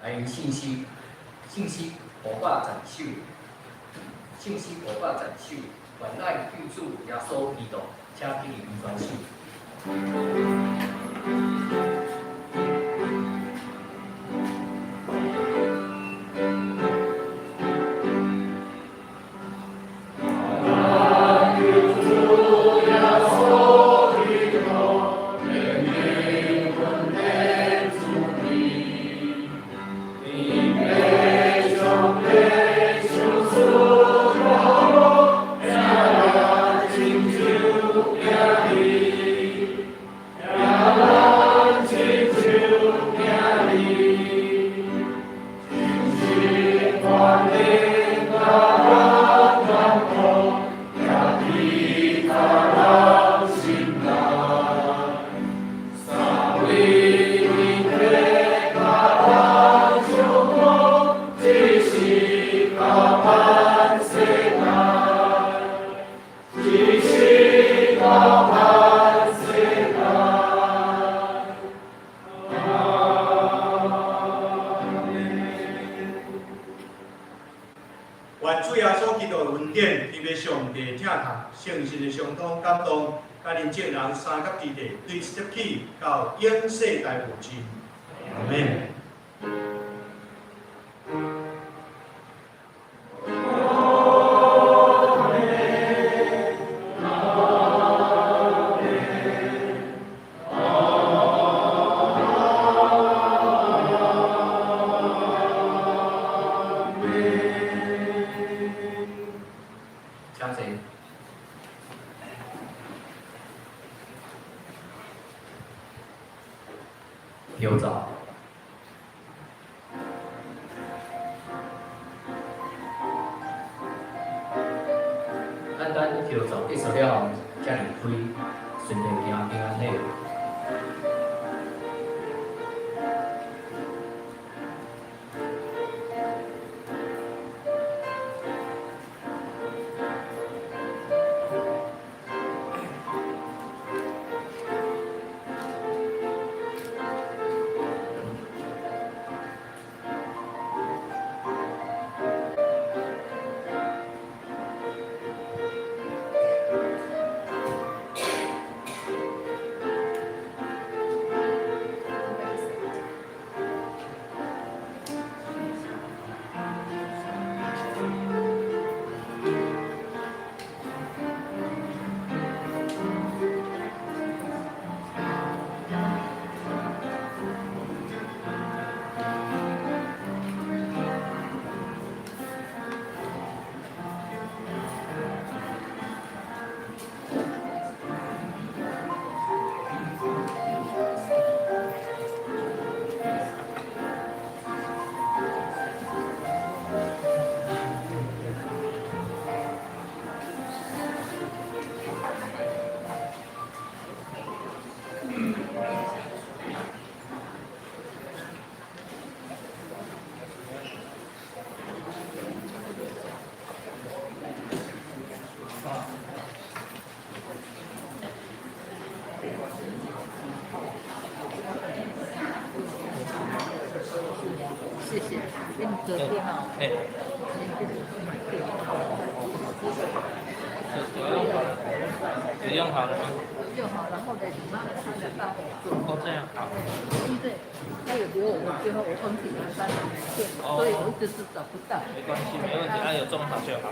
來用信息，信息510首，信息510首，願咱救主耶穌基督，請起立舉手。願主耶穌基督的恩典，天父上帝疼痛，聖神的相通感動，佮恁眾人三甲之地，對這起到永世代無盡。阿們。請坐。標走。謝謝，你昨天哦，哎，有用好了，有用好了嗎？用好，然後呢，你媽媽來幫我做。哦，這樣好。因為他有留我，我最後我忘記拿翻對，所以我一直是找不到。沒關係，沒問題，啊，有種好就好。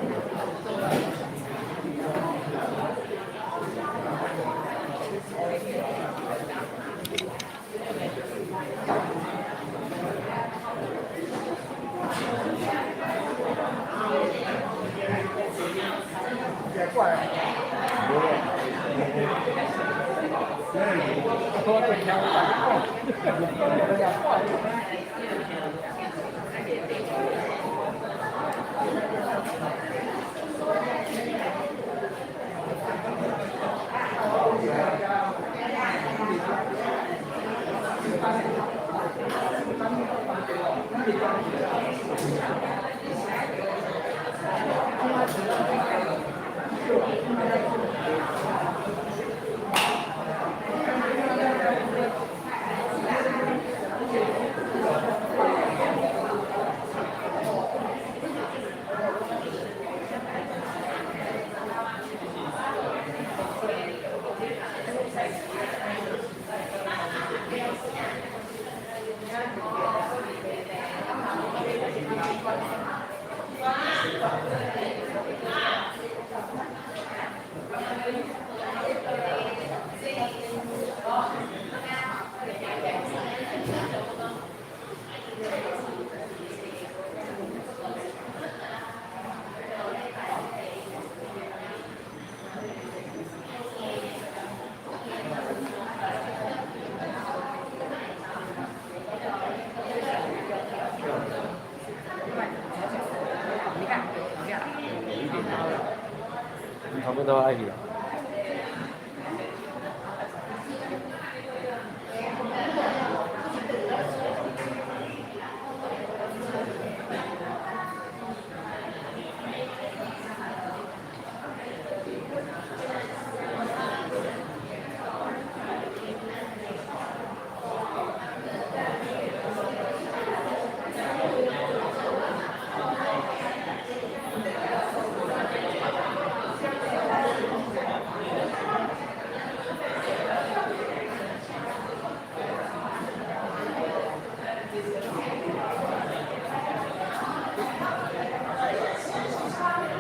差不多愛去啦。